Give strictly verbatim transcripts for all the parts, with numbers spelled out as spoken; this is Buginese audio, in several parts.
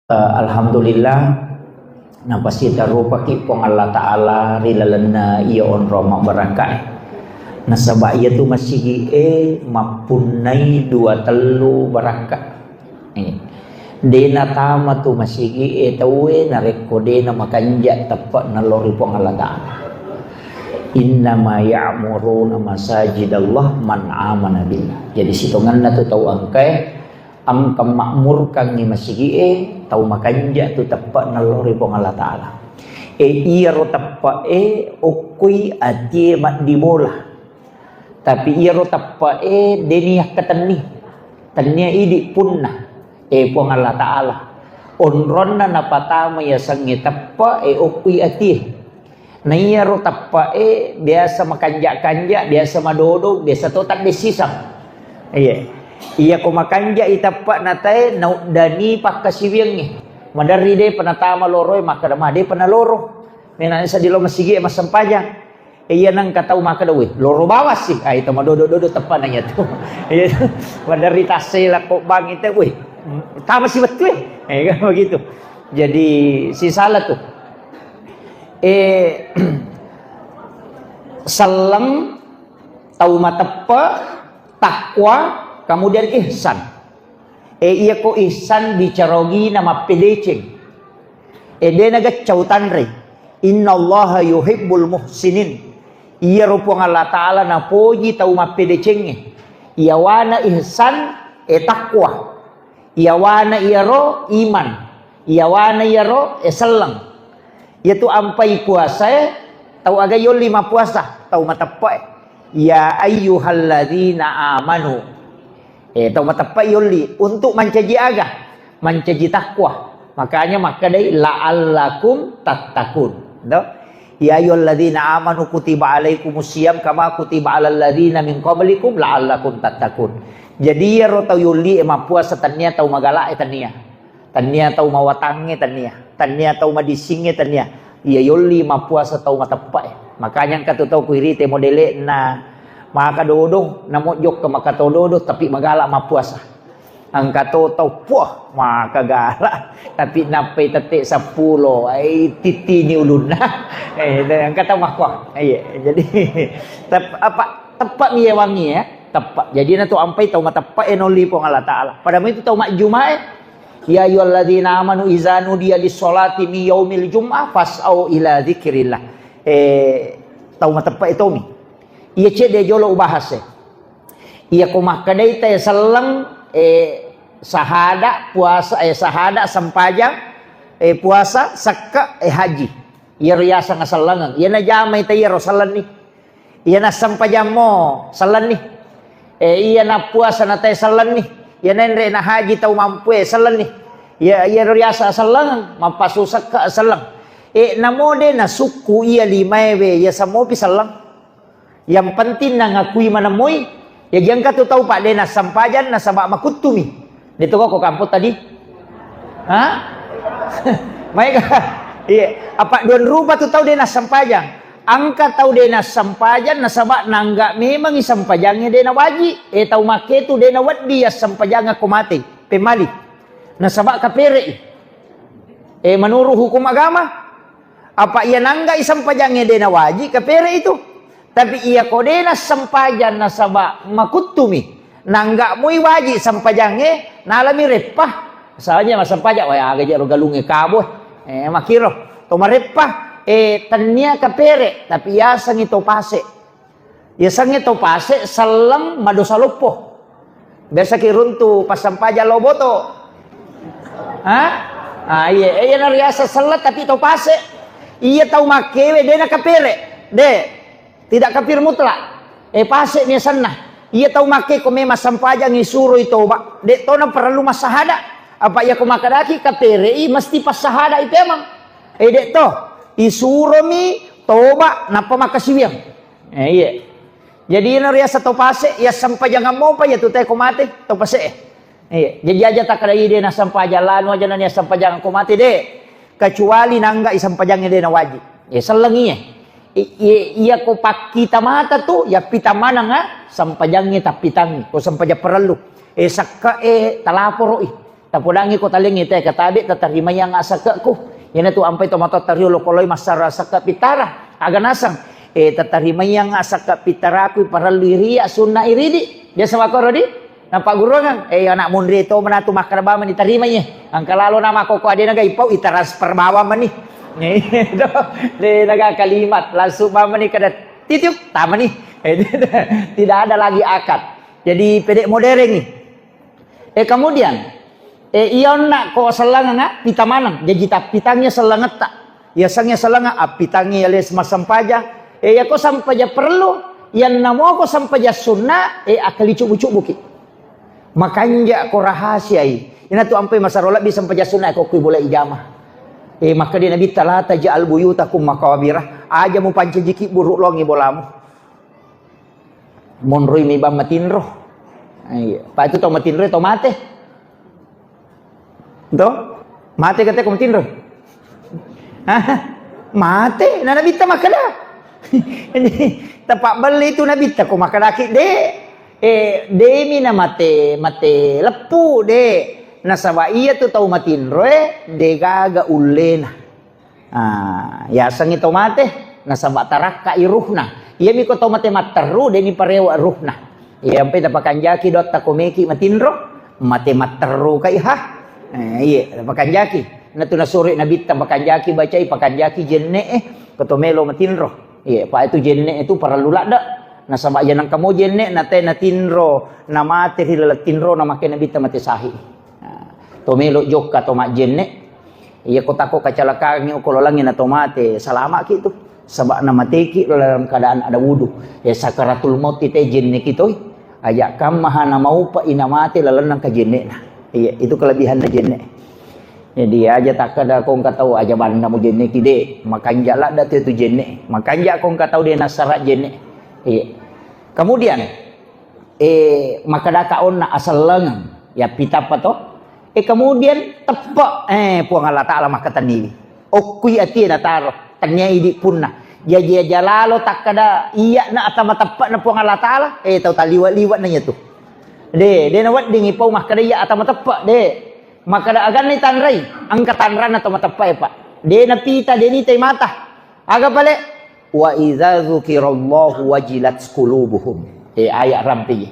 Eh, alhamdulillah, napasitarupaki Puang Allah Ta'ala ri lalenna iya onrong mabbarakka. Nasaba iyatu masigi'e mappunnai dua tellu barakka. Eh, de natama tu masigi'e tauwe narekko de namakanja teppe'na lao ri Puang Allah Ta'ala. Innama ya'muruna masajidallah man amana billah. Jadi sitongenna tu tau engkae engka makmurkangngi masigi'e, tau makanja tu teppe'na lao ri Puang Allah Ta'ala. E, iyaro teppe'e okkoi atie maddibola. Tapi iyaro teppe'e deni yakkatenni. Tennia idi punna. E Puang Allah Ta'ala. Onronna napatama yasengnge teppe'e okkoi atie. Na iyaro teppe'e biasa makanja-kanja, biasa madodo, biasa to tadde sisang. Iya. Iya ko makanja i teppe'na tae, nauddani pakkasiwiangnge. Maderri de penatama loroe, makkeda ma de pena loro. Mena seddi lo masigi e massempajang. E, iya nengka tau makkeda, "Weh, loro bawang sih." Ah, itu madodo-dodo teppe'na iyatu. Iya. Maderri tassela ko bang itu, "Weh, tama si wettu e." Eh, kan begitu. Jadi sisala tu. Eh, selleng, tau mateppe, takwa, kemudian ihsan. Eh, iya ko ihsan bicara ogina mappedeceng. Eh, de nagecca utanre. Innallaha yuhibbul muhsinin. Iyaro Puang Allah Ta'ala napoji tau mappedecengnge. Iyawana ihsan, eh, takwa. Iyawana iyaro iman, iyawana iyaro, eh, selleng. Iyatu ampai puasae, tau aga yolli mappuasa, tau mateppe'e. Ya ayyuhalladzina amanu. Eh, tau mateppe'e yolli untuk mancaji aga? Mancaji takwa. Makanya makkedai la'allakum tattaqun. To? Ya ayyuhalladzina amanu kutiba alaikumus siyam kama kutiba alal ladzina min qablikum la'allakum tattaqun. Jadi iyaro tau yolli e mappuasa tennia tau magala e tennia. Tennia tau mawatangnge tennia. Tennia tau madissingnge tennia. Iya yolli mappuasa tau mateppe'e. Makanya engka tu tau kuirite modele'na maka dodong, namo jokka maka to dodong tapi magala mappuasa. Engka to tau, puah, maka gala. Tapi nappai tette seppulo, ai titini ulunna. Eh, engka tau makkuah. Iya, jadi tep-, apa, teppa'mi yawangi ya, teppe'. Jadi na tu ampai tau mateppe' e nolli Puang Allah Ta'ala. Pada itu tau majjuma e, ya ayyuhalladzina amanu iza nudiya lis-sholati min yaumil jum'ah fas'au ila dzikrillah. Eh, tau mateppe' e tomi. Iya cedde jolo ubahas e. Iya ko makkedai tae selleng, eh, sahada puasa, eh, sahada sempajang, eh, puasa, sekke, eh, haji. Iyaro yaseng sellengeng. Iya najamai tae iyaro sellenni. Iya nassempajammo sellenni. Eh, iya nappuasa natae sellenni. Iya naenre nahaji tau mampue sellenni. Iya, iyaro riaseng sellengeng, mappasu sekke selleng. Eh, namo de nasukku iya limaewe, iya semmopi selleng. Yang penting nangakui manemmoi, ya giangka tu tau pak de nassempajang nasaba makuttumi. De to ko kampung tadi? Ha? Maega? Iya, apa dua rupa tu tau de nassempajang. Angka tau de nassempajang nasaba nangga memangi sempajangnge de nawaji. Eh, tau makke tu de naweddi ya sempajang ko mate, pemali. Nasaba kapere i. Eh, menurut hukum agama, apa iya nangga i sempajangnge de nawaji, kapere itu. Tapi iya ko de nassempajang nasaba makuttumi, nangga mui waji sempajangnge, nalami reppa. Misalnya massempajang, wah, aga jero galungnge kabo. Eh, makiro. To mareppa, eh, tennia kapere, tapi yasengi to pase. Yasengi to pase selleng madosa loppo. Biasa ki runtu passempajang lao boto. Ha? Ah, iya, eh, iya nariaseng selleng tapi to pase. Iya tau makkewe de nakapere. De. Tidak kafir mutlak. Eh, pase ni asenna. Iya tau makke ko memang sempajangi suroi toba. De to na perlu massahada. Apa iya ko makkedaki kaperei mesti passahada i pemang. Eh, de to. Isuromi toba nappa makkasiwiang. Eh, iya. Jadi iyana riaseng to pase, iya sempajangan mopa iya tu te ko mate, to pase. Iya. Jadi aja takkeda iya de nassempajang lanu aja nani assempajang ko mate de. Kecuali nangga i sempajangnge de nawaji. Iya sellengi iya. I-, i-, iya ko pakkita mata tu, iya pita maneng, ah, sempajangnge tappitangi. Ko sempajang perlu. Eh, sakka, eh, talaporo i. Tapodangngi ko talengngi te katabe tatarimaiang asakke'ku. Iyanatu ampai tomatoatta riolo koloi massara sakke pittara. Aga naseng, eh, tatarimaiang asakke pittaraku parellu iria sunna iridi. Biasa makkoro di? Napaggurungang, eh, anak munri to manatu makkeda bawang mani tarimai, eh. Engka lalo nama koko adena gai pau itransfer bawang mani. De naga kalimat, langsung bawang mani kada titiup, tamani. Eh, tidak ada lagi akad. Jadi pede modern nih. Eh, kemudian, eh, iya onna ko sellengeng, ah, pita maneng. Jaji tappitangngi sellengetta. Iya sengnge sellenga, appitangngi ale massempajang. Eh, iya ko sempajang perlu, iyanna moko sempajang sunna, eh, akkali cubu-cubuki. Makanja ko rahasiai. Inatu ampai masaro lebbi sempajang sunna ko kui bola ijama. Eh, makkeda Nabitta, "La taj'al buyutakum maqabira." Aja mupancajiki buru longi bolamu. Monroi mi bang matinro. Iya. Pa itu tau matinro, tau mate. To? Mate kata ko matinro. Hah? Mate, na Nabitta makkeda. Jadi, tepak beli itu Nabitta ko makkedaki de. Eh, demi na mate, mate leppu de. Nasaba iya tu tau matinro, eh, de gaga ullena. Ah, yasengngi to mate, nasaba tarakkai ruhna. Iyami ko to mate matterru, deni parewa ruhna. Iya, ampai tapakanjaki dotta ko meki matinro, mate matterru kai ha. Eh, iya, tapakanjaki. Natu nasuri Nabitta pakanjaki bacai, pakanjaki jenne, eh, ko to melo matinro. Iya, pa itu jenne itu parellu ladde. Nasaba iya nangka mo jenne, nate natinro, namate ri laleng tinro, namake Nabitta mate sahi. Nah, to melo jokka to majjenne. Iya ko tako kacalakangi okololangi na to mate, salamaki tu. Saba na mateki dalam keadaan ada wudu. Ya sakaratul maut ite jenne kitoi. Aja kammaha na maupa ina mate lalenna kajennena. Iya, itu kelebihan na jenne. Jadi aja takkeda ko engka tau aja banna mu jenne ki de, makanja ladda tu, tu jenne. Makanja ko engka tau de nasara jenne. Iya. Kemudian eh, makkedaka onna asellengeng, ya pitappa to. Eh, kemudian teppe, eh, Puang Allah Ta'ala makkatenniwi. Okkui atie nataro, tennia idi punna. Jaji aja lalo takkeda iya na ata mateppe na Puang Allah Ta'ala, eh, tau taliwa-liwa na iya tu. De, de na weddingi pau makkeda iya ata mateppe, de. Makkeda aganna tanrai, engka tanrana to mateppe, Pak. De na pita, de ni tai mata. Aga pale? "Wa idza dzukirallahu wajilat qulubuhum." Eh, ayat rampe.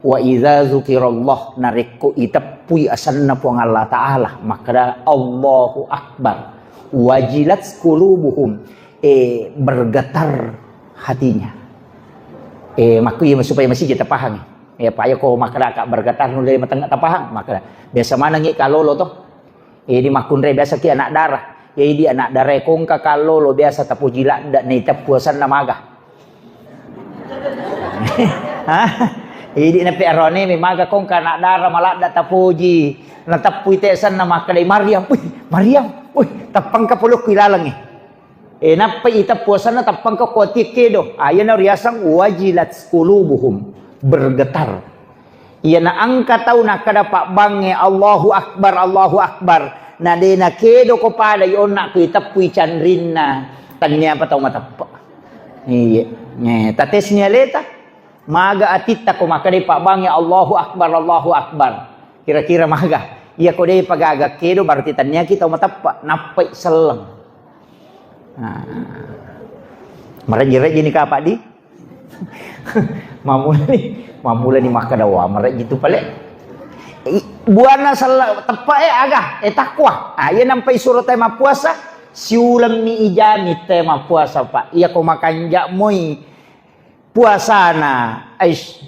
"Wa idza dzukirallah," narekko iteppui asenna Puang Allah Ta'ala, makkeda, "Allahu Akbar." "Wajilat qulubuhum." Eh, bergetar hatinya. Eh, makku iya supaya masih kita pahami. Ya, paya ko makkeda ka bergetar nulle matengah tapahang, makkeda. Biasa manengi kalolo to. Jadi makkunrai biasa ki anak dara. Jadi anak dara ko engka kallolo biasa tapoji ladda na iteppu asenna maga. Hah? Jadi na pe arone mi maga ko engka anak dara maladda tapoji. Na teppui te asenna makkedai Maryam. Wih, Maryam. Wih, teppangka polokku ilalengngi. Eh, nappai iteppu asenna teppangka ko atie kedo. Ah, iyana riaseng wajilat qulubuhum, bergetar. Iyana engka tau nakkeda pabbangnge, "Allahu Akbar, Allahu Akbar." Na de nakedo ko pada i onna ko iteppui canrinna, tennia pa tau mateppe. Iya. Eh, tatesni aleta. Maga atitta ko makkedai pabbangnge, "Allahu Akbar, Allahu Akbar." Kira-kira maga. Iya ko de pagaga kedo berarti tenniaki tau mateppe. Nappai selleng. Nah. Marejji-rejji ni kapang di. Mammulani, mammulani makkeda wa marejji tu pale. I-, buana sella teppe e aga, eh, takwa. Ah, iya nampai suro te mappuasa, siulemmi ijami te mappuasa, Pak. Iya ko makanja moi puasana, aish,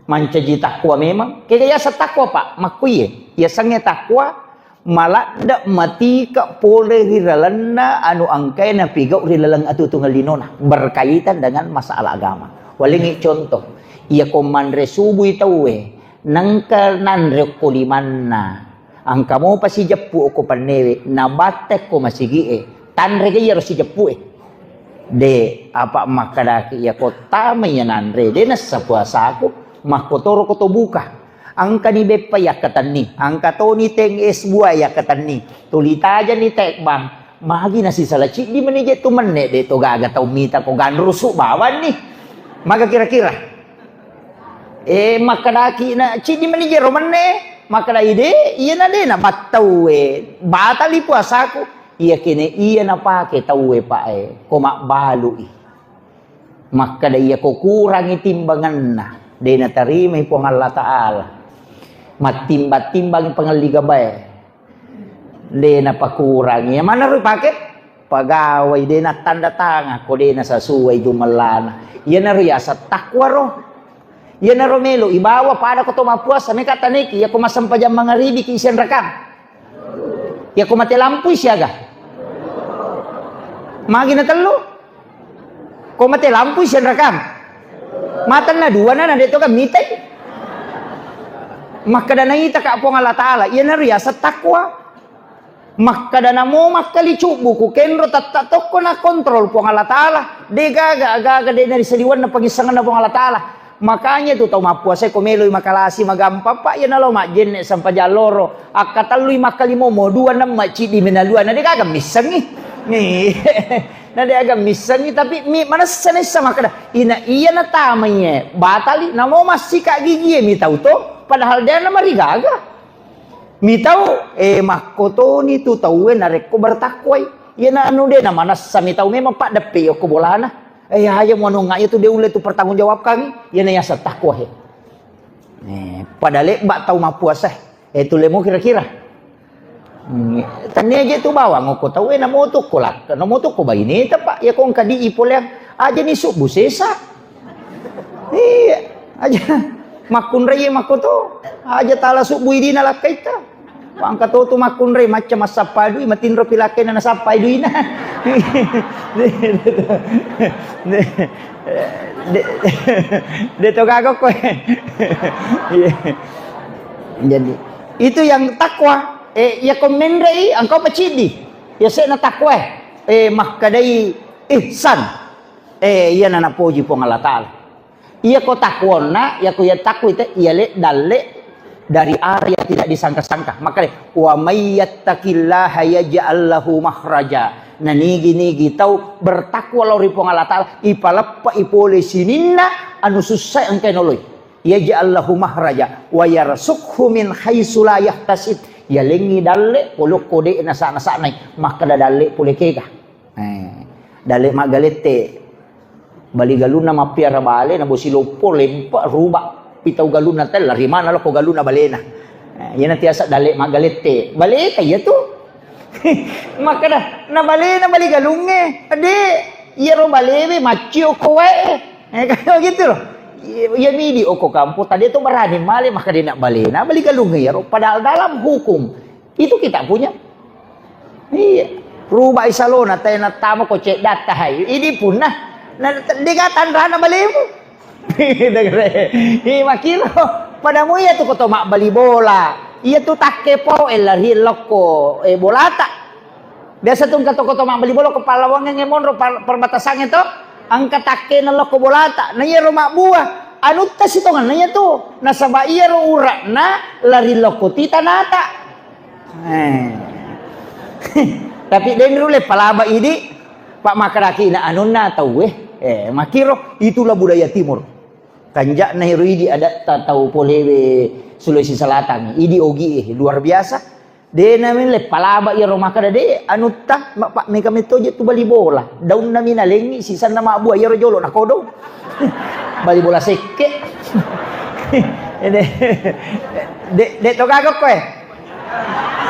mancaji takwa memang. Kega yaseng takwa, Pak? Makkuiye. Yasengnge takwa, maladde matike pole ri lalenna anu engkae napigau ri laleng atuotuongeng linona, berkaitan dengan masalah agama. Walengngi contoh, iya ko manre subui tauwe, nengka nanre okko limanna, engka mopa sijeppu okko pennewe, nabatte ko masigie, tanrega iyaro sijeppu e. De, apa makkedaki iya ko tama iya nanre, de nessa puasaku, makkotoro ko to buka. Engkani beppa yakkatenni, engka toni teng es buah yakkatenni, tuli tajani tekbang, magi nasisala ciddi meni je tu menne, de to gaga tau mita ko ganrusu bawanni. Maka kira-kira. Eh, makkedaki na ciddi meni je ro menne. Makkeda ide, iyana de nabattauwe, batali puasaku. Iya kene iya napake tauwe, Pak, e, ko mabbalui. Makkeda iya ko kurangi timbangenna, de natarimai Puang Allah Ta'ala. Mattimbang-timbangi pangelli gabae. De napakurangi. Iya manaro ipake? Pagawai, de nattanda tangan ko de nasasuai jumellana. Iyanaro yaseng takwa ro. Iyanaro melo ibawa pada ko to mappuasa, meka taneki, iya ko massempajang mangaribi ki sianrakang. Iya ko mate lampui siaga. Magi na tellu? Ko mate lampui sianrakang. Matanna dua na, na de to kan mitai. Makkeda naita ka Puang Allah Ta'ala, iyanaro yaseng takwa. Makkeda namo makkali cubbu ku kenro, tatta tokko na kontrol Puang Allah Ta'ala. De gaga, gaga de na ri saliwenna pangissengenna Puang Allah Ta'ala. Makanya tu tau mappuasa ko meloi makalasi magampang, Pak, iya nalo majjenne sampajang loro. Akkatellui makkalimomo dua, nemma ciddi menalua. Na de gaga missengi. Ni. Na de gaga missengi, tapi mi manessa nessa makkeda. Ina iya natamai e, batali, namo massika gigie mi tau to, padahal de na marigaga. Mitau, eh, makkotoni tu tauwe narekko bertakwai. Iyana anu de namanessa mitau memang paddeppe okko bolana. Eh, aja muanunga iya tu de ulle tu pertanggungjawabkan. Iyana yaseng takwa he. Eh, pada lebba tau mappuasa. Eh, tu lemo kira-kira. Hmm, tania je tu bawang okko tauwe namoto ko lakka, namoto ko baineta, Pak. Iya ko engka di ipoleang aja ni subbu sesa. Iya, aja makkunrai makkoto. Aja tala subbu idina lakkaitta. Pangka to tu makkunrai macca massappa dui, matinro pi lakkaina nasappai duina. De, de, de to gaga koe. Iya. Jadi, itu yang takwa. Eh, iya ko menrei, engkau pacidi. Ya sena takwa. Eh, makkedai ihsan. Eh, iya na napoji Puang Allah Ta'ala. Iya ko takwonna, iya ko iya takwa te, iya le dalle dari arah yang tidak disangka-sangka. Makanya, "Wa may yattaqillaha yaj'al lahu makhraja." Nah, nigi-nigi tau bertakwa lao ri Puang Allah Ta'ala, ipaleppa ipole sininna anu sussa engka noloi. "Yaj'al lahu makhraja wa yarzuqhu min haitsu la yahtasib." Yalengngi dalle pole ko de nasa-nasaknai, makkeda dalle pole kega. Eh, dalle maggalette. Bali galunna mappiara bale, na bosi loppo, lempe, ruba. Pitau galunna te, lari mana lo ko galunna balena. Eh, iyana tiasa dalle maggalette. Baleta iya tu. Makkeda, na balena bali galungnge. De, iyaro balewe maccio ko wae. Eh, kayak gitu loh. Iya, iya midi oko kampo, tadi tu berani male, maka dia nak balena, bali galungnge iyaro. Padahal dalam hukum, itu kita punya. Iya. Rubai salona, tena tama ko ceddatta hai. Idi punna. Na, dega tanrana balemu. Degre. Ih, makiro. Padamu iya tu koto mabbali bola. Iya tu takke po, eh, lari lokko, eh, bolata. Biasa tu engka to koto mabbali bola ko Pallawangnge monro par-, perbatasangnge to. Engka takkena lokko bolata. Na iyaro mabbua. Anutta sitongenna iya tu. Nasaba iyaro ura'na lari lokko ti tanata. Eh. Tapi de nulle palaba idi, Pak, makkedaki na anunna tauwe. Eh, makiro, itulah budaya timur. Kanja'na ero idi adatta tau polewe Sulawesi Selatan. Idi ogi e, luar biasa. De na mille palaba iyaro makkeda de anutta, ma-, Pak, mega metto je tu bali bola. Daunna mi nalengngi, sisanna mabbua iyaro jolo nakodong. Bali bola sekke. De, de, de to gaga koe.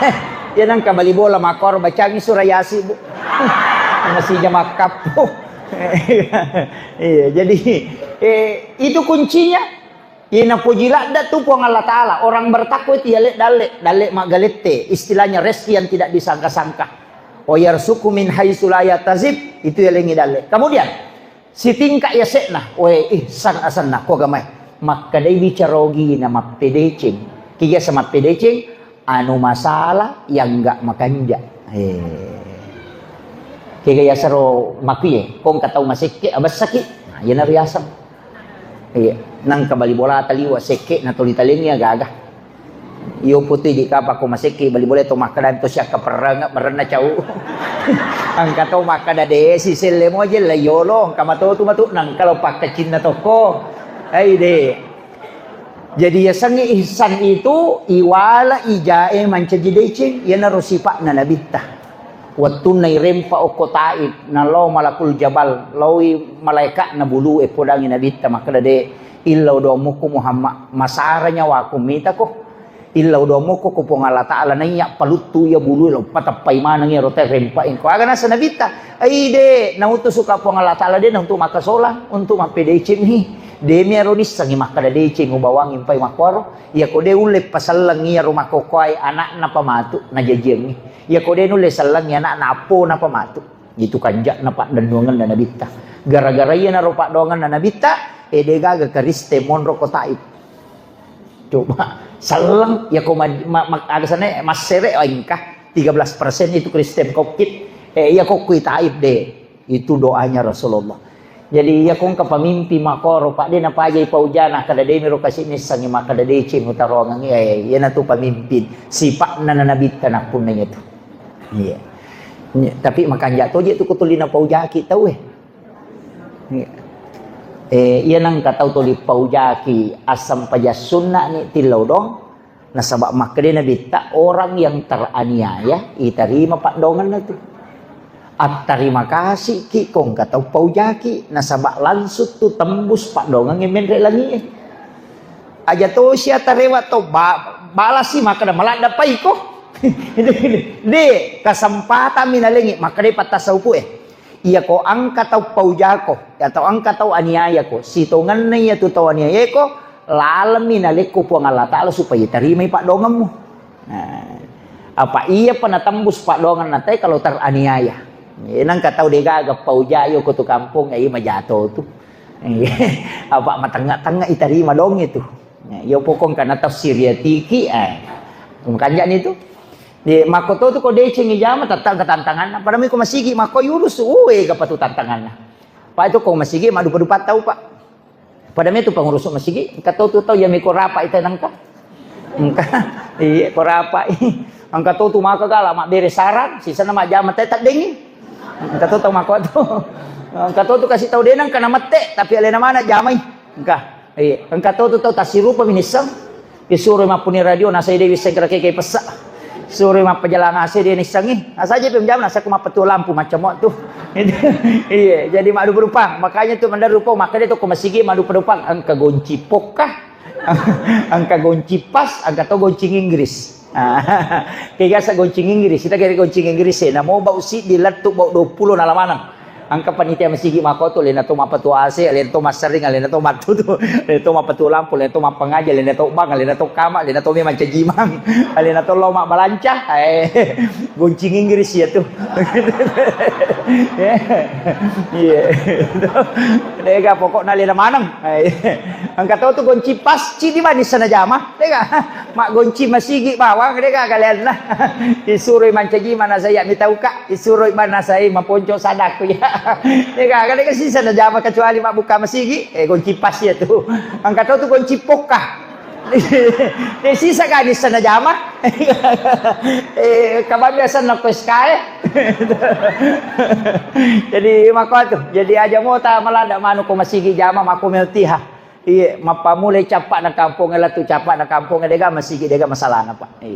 Eh, ya nangka bali bola makkoro bacangi surah Yasin, Bu. Masih jam makkappo. Iya, jadi, eh, itu kuncinya. Iya napoji ladda tu Puang Allah Ta'ala. Orang bertakwa itu ya le dalle, dalle maggalette. Istilahnya rezeki yang tidak disangka-sangka. Wa yarzuqhu min haitsu la yahtasib, itu yalengngi dalle. Kemudian, sitingka yase'na, we, ihsan asenna, ko agamae. Makkedai bicara ogina mappedeceng. Ki yaseng mappedeceng, anu masalah yang enggak makanja. Eh. Kega yasero makuye, ko engka tau masekke, abessaki. Nah, iyana riaseng. Iya, nangka bali bolata liwa sekke na toli talengi agaga. Iyo putu idi kapang ko masekke bali bola to makkeda to siakka perreng, merenna cau. Engka to makkeda de si selle moje la yolo, engka matotu matu nangka lo pakkacinna tokko. Ai de. Jadi yasengnge ihsan itu iwala ijae mancaji deceng, iyanaro sipa'na Nabitta. Wettunna irempa okko Taif, nalao Malakul Jabal, laoi malaeka'na bulu e podangi Nabitta makkeda, "De, illau doang mukku Muhammad, masara nyawaku mitako. Illau doang mukku ko Puang Allah Ta'ala naiya paluttu iya bulu e, lo pateppai maneng iyaro tae rempa engko." Aga nasa Nabitta, "Ai de, nautusuka Puang Allah Ta'ala de na untuk makkasolang, untuk mappedeceng mi. De mi aro nissengi makkeda deceng ubawangi mpai makkuaro." Iyako de ulle paselleng iyaro makkokkoe ana'na pamatu najajiangngi. Iyako de nulle sellengngi ana'na appona pamatu. Itu kanja'na paddennuangenna Nabitta. Gara-gara iyanaro paddoangenna Nabitta, e de gaga Kristen monro ko Taif. Coba, selleng, iyako ma-, ma-, ma-, aga sana, massere, oh, engka tiga belas persen itu Kristen kokkit. Eh, iya kokkui Taif de. Itu doanya Rasulullah. Jadi, iya ko engka pamimpi makkoro, Pak, de napajai paujana, kada de miro kasi nissengi, makkada deceng utaroangengi, eh, iyanatu pamimpin. Sipa'na na Nabitta nappunna iyatu. Iya. Iya, tapi makanja toje tu ko tuli napaujaki tau, eh. Iya. Eh, iya nangka tau tuli paujaki asam paja sunna ni tillau dong. Nasaba makkeda Nabitta, orang yang teraniaya itarima paddoangenna tu. Attarima kasiki ko engka tau paujaki, nasaba langsung tu tembus paddoangengnge menre langie. Aja tosi atarewa to ba-, balasi makkeda maladda paiko. De, kesempatan mi nalengi, makkeda pattasa upu e. Iyako engka tau paujako, atau engka tau aniayako, sitongenna iyatu tau aniayaeko, lalemmi nalekko Puang Allah Ta'ala supaya tarimai paddoangemmu. Nah, apa iyapa natembus paddoangenna tae kalau teraniaya. Eh, nangka tau degaga pauja yo ko tu kampong, eh, majato tu. Eh, apa matengnga-tengnga itarima dong itu. Ya, iya pokong kana tafsir ya tiki, eh. Makanja ni tu. Di, makko to tu ko deceng ijama, tentang ketantanganna. Pada mi ko masigi, makko yurus, uwe, gapa tu tantanganna. Pak itu ko masigi, madupa-dupa tau, Pak. Pada mi tu pengurus masigi, engka to tu tau, ya mi ko rapa ita nangka. Engka, iya, ko rapa. Engka to tu maka gala, mak bere sarang, sisana mak jama teh tak dengin. Engka to tau makko tu. Engka to tu kasih tau denang, kana mette, tapi alena mana jamai. Engka. Iya, engka to tu tau tasirupa minisseng. Isuro mappuni radio, nasai dewi segera keke pessa. Suro mappajalang ase dia nissengi. Nasaja pe menjawab, nasa ku mappetu lampu macam tu. Iya, jadi madu berupang. Makanya tu mendaru rupa, makanya tu ke masigi madu berupang. Engka gonci pokka. Engka gonci pas, engka to gonci Inggris. Ah, kegasa goncing Inggris, kita kira goncing Inggris, eh, namo bau siddi lettu bau dua puluh nala maneng. Engka panitia masigi makko tu, lena to mappatu ase, lena to massering, lena to mattutu, lena to mappatu lampu, lena to mappangaja, lena to bang, lena to kama, lena to memang cajimang, lena to lo mabbalanca, eh, goncing Inggris ya tu. Iya. Dega pokokna lena maneng. Eh, engka to tu gonci pas, cidi manis sana jama. Dega. Maggonci masigi bawang, dega galeanna. Isuroi mancaji mana saya mitauka, isuroi mana saya maponco sadaku ya. Dega, dega sisa najama kecuali mabbuka masigi, eh, gonci pas ya tu. Engka to tu gonci pokka. Eh, sisa gani sana jama. Eh, kabang biasa nako S K E. Jadi makko tu. Jadi aja mota malada manu ko masigi jama mako meltiha. Iya, mappamulai cappa'na kampongnge, lettu cappa'na kampongnge, dega masigi, dega masalahna, Pak. Iya.